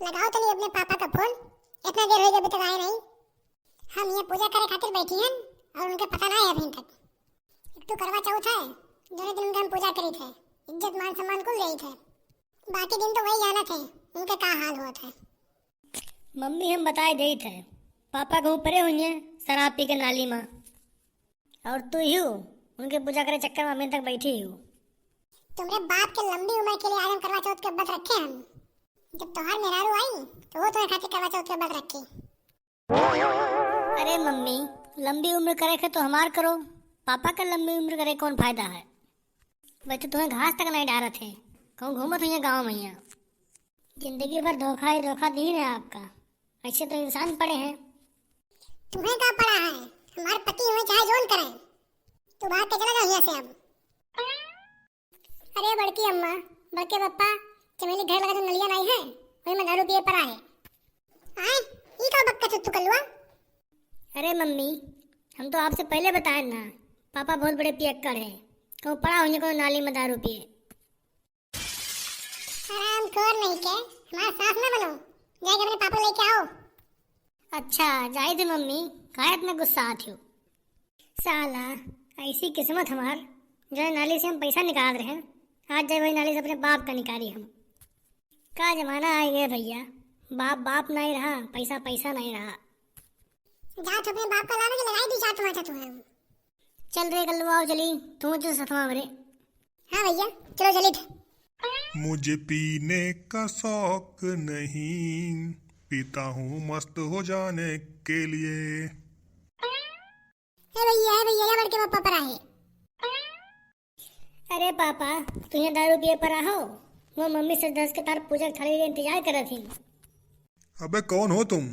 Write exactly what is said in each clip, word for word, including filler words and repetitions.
लगाओ तनी अपने पापा का फोन, इतना देर होइ गया अभी तक आए नहीं। हम ये पूजा करे खातिर बैठी हन और उनके पता ना है अभी तक। एक तो करवा चौथ है, दोनों दिन उनका हम पूजा करी थे, इज्जत मान सम्मान कुल जाई थे। बाकी दिन तो वही जानत है उनके का हाल होत है। मम्मी हम बताए देई थे, पापा कहूँ परे हुई हैं शराब पी के नाली में। और तू ही हो, उनके पूजा करे चक्कर में अभी तक बैठी ही हो। तुम्हरे बाप के लंबी उम्र के लिए आज हम करवा चौथ के व्रत रखे हम। जब तोहार मेहरारू आई तो वो तुम्हारे खातिर करवा चौथ के व्रत रखी। अरे मम्मी, लंबी उम्र करे के तो हमार करो, पापा का लंबी उम्र करे कौन फायदा है? वैसे तुम्हें घास तक नहीं डारत है, कहूँ घूमत हुई गाँव में यहाँ। जिंदगी भर धोखा ही धोखा दी है आपका, ऐसे तो इंसान पड़े हैं। तुम्हें का पड़ा है, हमारे पति हुए चाहे जोन करें, तू भाग के चला जाओ यहाँ से अब। अरे बड़की अम्मा, बड़के पप्पा, चमेली घर लगा जो नलिया नाई है, वही में दारू पिए परा है। आए, ई का बक्का चुत्तू कलुआ? अरे मम्मी, हम तो आपसे पहले बताए ना, पापा बहुत बड़े पियक्कड़ है, कहूँ पड़ा हुई को नाली में दारू पिए। हरामखोर नहीं के, हमार सास ना बनो, जाके अपने पापा लेके आओ। अच्छा, जाई दे मम्मी, काहे इतना गुस्सा आत हो? साला, ऐसी किस्मत हमार, जो नाली से हम पैसा निकाल रहे हैं, आज जाए वही नाली से अपने बाप का निकाली हम। का जमाना आ गया भैया, बाप बाप नहीं रहा, पैसा पैसा नहीं रहा। जा तू अपने बाप का लावे के लगाई दी जा तुम्हारे तुम्हें। चल रे कल्लुआ, चली, तू जो सतवा बरे। हाँ भैया, चलो चली थे। मुझे पीने का शौक नहीं, पीता हूँ मस्त हो जाने के लिए। हे भैया, हे भैया, ये बड़के पापा पर आहे। अरे पापा, तू यहाँ दारू पिए पर आहो? वो मम्मी से दस के तार पूजा थाली के इंतजार करत थी। अबे कौन हो तुम?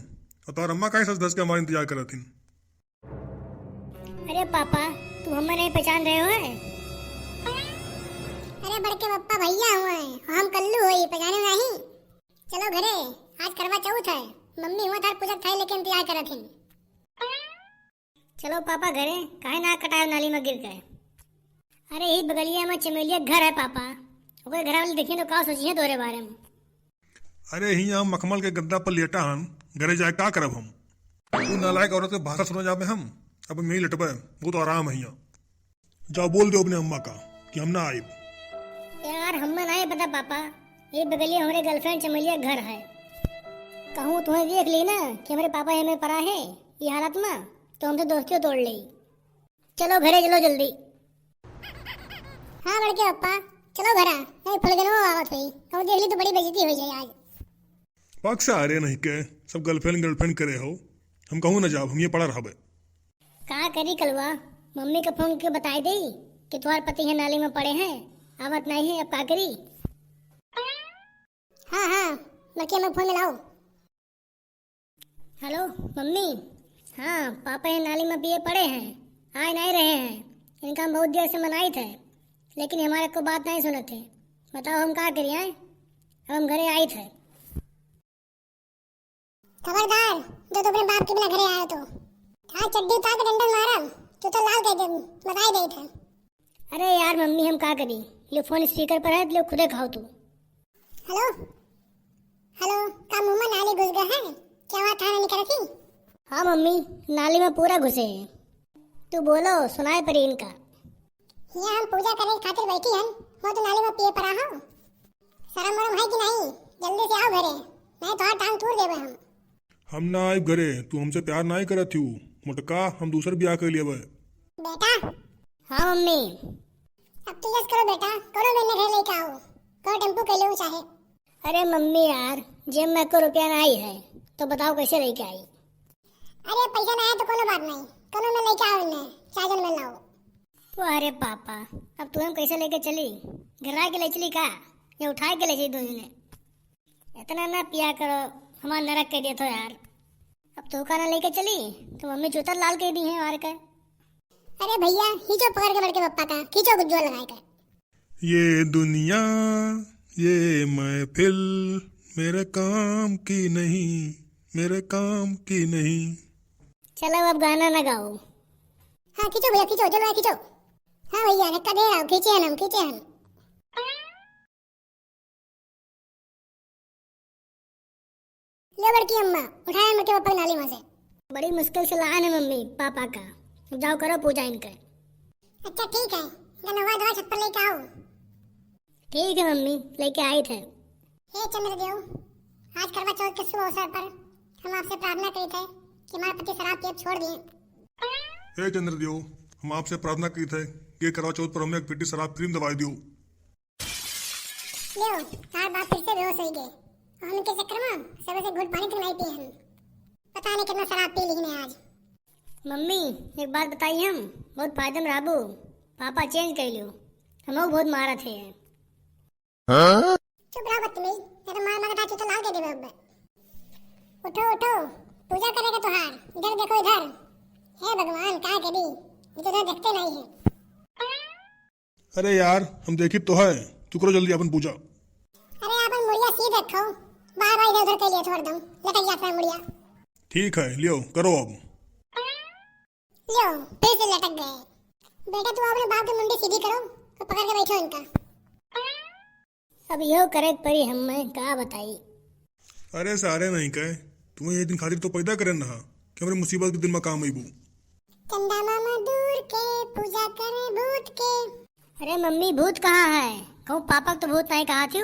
और तार अम्मा काहे से दस के हमारा इंतजार करत थी? अरे पापा, तुम हमें नहीं पहचान रहे हो है? अरे बड़के पप्पा भैया हुए हैं, हम कल्लू होई, पहचाने नहीं? चलो घरे, आज करवा चौथ है, मम्मी हुआ थार पूजा थाली लेके इंतजार करत थी। चलो पापा घरे, काहे ना कटाए नाली में गिर गए? अरे यही बगलिया में चमेलिया घर है पापा, ओकरे घर वाले देखिए तो का सोचिए तोरे बारे में। अरे हियाँ मखमल के गद्दा पर लेटा हन, घरे जाए का करब हम? तू नालायक औरत के भाषा सुना जाबे हम, अब हम यहीं लेटबे, बहुत आराम है हियाँ। जा बोल दो अपने अम्मा का कि हम ना आइब। यार हमें नहीं पता पापा, ये बगलिया हमारे गर्लफ्रेंड चमेलिया घर है। कहूँ तुम्हें देख ली ना कि हमारे पापा हमें परा है ये हालत में, तो हमसे दोस्तियों तोड़ ले। चलो घरे चलो जल्दी। हाँ बड़के पप्पा, चलो घरा, नहीं फुलगनो आवत हुई, कहूँ देख ली तो बड़ी बेइज्जती हो जाए आज। पक सारे नहीं के, सब गर्लफ्रेंड गर्लफ्रेंड करे हो, हम कहूँ ना जाब, हम ये पड़ा रहबे। का करी कलुआ, मम्मी के फोन के बताई देई कि तुम्हार पति है नाली में पड़े हैं, आवत नहीं है, अब का करी? हाँ हाँ, बड़के में फोन मिलाओ। हेलो मम्मी, हाँ पापा ये नाली में पिए पड़े हैं, आए नहीं रहे हैं, इनका हम बहुत देर से मनाई थे, लेकिन हमारे को बात नहीं सुनत थे, बताओ हम का करी आए, अब हम घरे आई थे। खबरदार, जो तू अपने बाप के बिना घरे आया तो। हाँ, चड्डी उतार के डंडा मारब, तू तो लाल कह दे, बताई दे थे। अरे यार मम्मी, हम का करी, लो फोन स्पीकर पर है, लो खुदे खाओ तू। हेलो, हेलो, का मुंह में नाली घुस गया है? क्या हुआ, थाना निकल थी? हाँ मम्मी, नाली में पूरा घुसे है। तू बोलो, सुनाए परी इनका। यहाँ हम पूजा करे खातिर बैठी हन, वो तो नाली में पिए पड़ा हो। शर्म वरम है कि नहीं? जल्दी से आओ घरे, नहीं तो टांग तोड़ देबे हम। हम ना आइब घरे, तू हमसे प्यार नाहीं करत हू मोटका, हम दूसर बियाह कर लेबे। बेटा। हाँ मम्मी। अब तू यस करो बेटा, कोनो बेने घर लेके आओ, कोनो टेम्पू कर लो चाहे। अरे मम्मी यार, जेब में एको रुपया नाहीं है, तो बताओ कैसे लेके आई? अरे पैसा ना है तो कोनो बात नहीं, कोनो में लेके आओ इन्हें, चार जन में लाओ। वाह रे पापा, अब तू हम कैसे लेके चली? घर आके ले चली का, या उठाए के ले चली दोनों ने? इतना ना पिया करो, हमार नरक कइ देत हो यार। अब तू का ना लेके चली, तो मम्मी जूता लाल कइ दी है मार के। अरे भैया, खींचो पकड़ के बड़के पप्पा का, खींचो जोर लगाए के। ये दुनिया, ये महफिल, मेरे काम की नहीं, मेरे काम की नहीं। चलो अब गाना ना गाओ। हाँ खींचो भैया, खींचो, जोर लगा खींचो। हाँ भैया, नक्का दे रहा हूँ, खींचे हैं हम, खींचे हैं हम। ए बड़की अम्मा, उठाए हमरे पापा के नाली में से। बड़ी मुश्किल से लाए हैं मम्मी पापा का। अब जाओ करो पूजा इनके। अच्छा ठीक है, गनवा दवा छप्पर लेके आओ। ठीक है मम्मी, लेके आई थे। हे चंद्रदेव, आज करवा चौथ के शुभ अवसर पर हम आपसे प्रार्थना करी थे कि हमारे पति शराब पियब छोड़ दिए। हे चंद्रदेव, हम आपसे प्रार्थना करी थे कि करवा चौथ पर हमें एक पेटी शराब फ्री में दवाई दियो। लियो, तार बाप फिर से बेहोश हो गए। और उनके चक्कर में सुबह से घूट पानी तक नहीं पिए हम। पता नहीं कितना शराब पी ली ने आज। मम्मी, एक बात बताई हम, बहुत फायदे में रहबू। पापा चेंज कर लियो, हमहू बहुत मारत है। हाँ? चुप रहो बदतमीज, नहीं तो मार मार के चूता लाल दे देबे अब। उठो उठो, पूजा करेगा तोहार, इधर देखो इधर। हे भगवान, का करी, ये तो इधर देखते नहीं है। अरे यार, हम देखी तो है, तू करो जल्दी अपन पूजा। अरे अपन मुड़िया सीध रखो, बार बार इधर उधर कर लिया छोड़ दो, लटक जाता है मुड़िया। ठीक है, लियो करो अब। लियो, फिर से लटक गए। बेटा तू अपने बाप की मुंडी सीधी करो, तो पकड़ के बैठो इनका। अब यो करे परी हम, मैं का बताई। अरे सारे नहीं कहे, तुम्हें ये दिन खातिर तो पैदा करे ना कि हमरे मुसीबत के दिन में काम अइबू। चंदा मामा दूर के पूजा करे भूत के। अरे मम्मी, भूत कहाँ है? कहूँ पापा तो भूत नहीं कहा थी।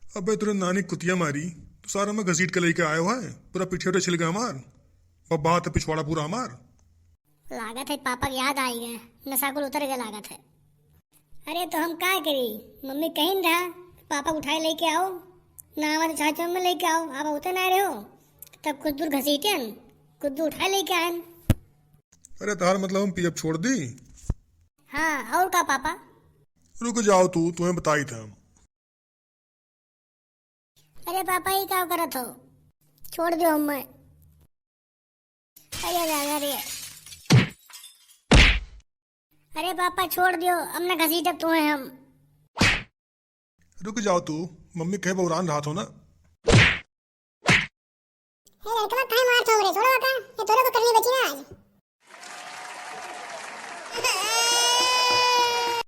अबे तोरे नानी कुतिया मारी, तू सारा में घसीट के लेके आयो है, पूरा पिठिया उठिया छिल गया हमार, बब्बा हाथ पिछवाड़ा पूरा हमार। लागत है पापा के याद आई गए, नशा कुल उतर गए लागत है। अरे तो हम का करी, मम्मी कहीं रहा, पापा उठाए लेके आओ, ना हमारे चाचा में लेके आओ, आप होते ना रहे हो, तब कुछ दूर घसीटन, कुछ दूर उठाए लेके आयन। अरे तहार मतलब हम पियब छोड़ दी? हाँ, और का पापा? रुक जाओ तू, तुम्हें बताई था हम। अरे पापा, ई का करत हो? छोड़ दियो हमें। अरे दादा रे। अरे पापा, छोड़ दियो, अब ना घसीटब तुम्हें हम। रुक जाओ तू, मम्मी कहे बौरान रहा हो ना,